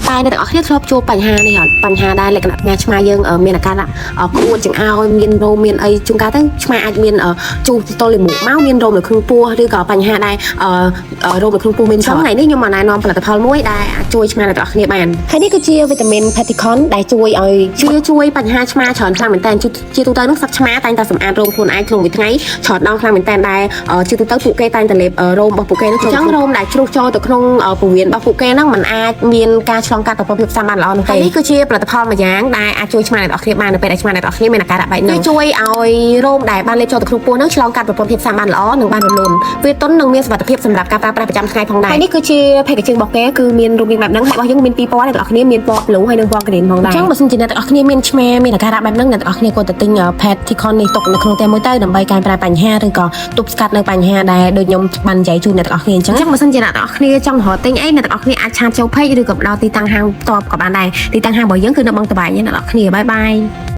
តែអ្នកទាំងអស់គ្នាធ្លាប់ជួបបញ្ហានេះអត់បញ្ហាដែលលក្ខណៈថ្ងៃឆ្មាយើងមានអាការៈក្អួតចង្អោយមានរោមមានអីជួនកាលទៅឆ្មាអាចមានជូរទល់លាមកមកមានរោមនៅក្នុងពោះឬក៏បញ្ហាដែលរោមនៅក្នុងពោះមានច្រើនថ្ងៃនេះខ្ញុំមកណែនាំផលិតផលមួយដែលអាចជួយឆ្មាអ្នកទាំងអស់គ្នាបានហើយនេះគឺជាវីតាមីន Peticon ដែលជួយឲ្យជួយជួយបញ្ហាឆ្មាច្រើនខ្លាំងមែនតើជាទូទៅនោះសត្វឆ្មាតែងតែសម្អាតរោមខ្លួនឯងក្នុងមួយថ្ងៃច្រើនដងខ្លាំងមែនតើដែលជាទូទៅពួកគេតែងតែលេបរោមរបស់ពួកគេនោះអញ្ចឹងរោមដែលជ្រុះចូលទៅក្នុងពោះវៀនរបស់ពួកគេហ្នឹងมันអាចមានការឆ្លងកាត់ប្រព័ន្ធភាពស៊ាំបានល្អនោះទេហើយនេះគឺជាផលិតផលមួយយ៉ាងដែលអាចជួយឆ្មាអ្នកទាំងអស់គ្នាបាននៅពេលដែលឆ្មាអ្នកទាំងអស់គ្នាមានអាការៈបែបនេះគឺជួយឲ្យរោមដែលបានលេបចូលទៅក្នុងពោះហ្នឹងឆ្លងកាត់ប្រព័ន្ធភាពស៊ាំបានល្អនិងបានរលូនវាទន់និងមានសុវត្ថិភាពសម្រាប់ការប្រើប្រាស់ប្រចាំថ្ងៃផងដែរហើយនេះគឺជា packaging របស់គេគឺមានរូបរាងបែបហ្នឹងហើយរបស់យើងមានពីរពណ៌អ្នកទាំងអស់គ្នាមានពណ៌ blue ហើយនិងពណ៌ green ផងដែរអញ្ចឹងបើសិនជាអ្នកទាំងអស់គ្នាមានឆ្មាមានអាការៈបែបហ្នឹងអ្នកទាំងអស់គ្នាគួរតែទិញ Peticon នេះទុកនៅក្នុងផ្ទះមួយទៅដើម្បីកែប្រែបញ្ហាឬក៏ទប់ស្កាត់នៅបញ្ហាដែលដូចខ្ញុំបាននិយាយជូនអ្នកទាំងអស់គ្នាអញ្ចឹងអញ្ចឹងបើសិនជាអ្នកទាំងអស់គ្នាចង់រកទិញអីអ្នកទាំងអស់គ្នាអាច chat ចូល page ឬក៏ដល់ទីតាំងហាងផ្ទាល់ក៏បានដែរទីតាំងហាងរបស់យើងគឺនៅបឹងតបែកអ្នកទាំងអស់គ្នាbye bye.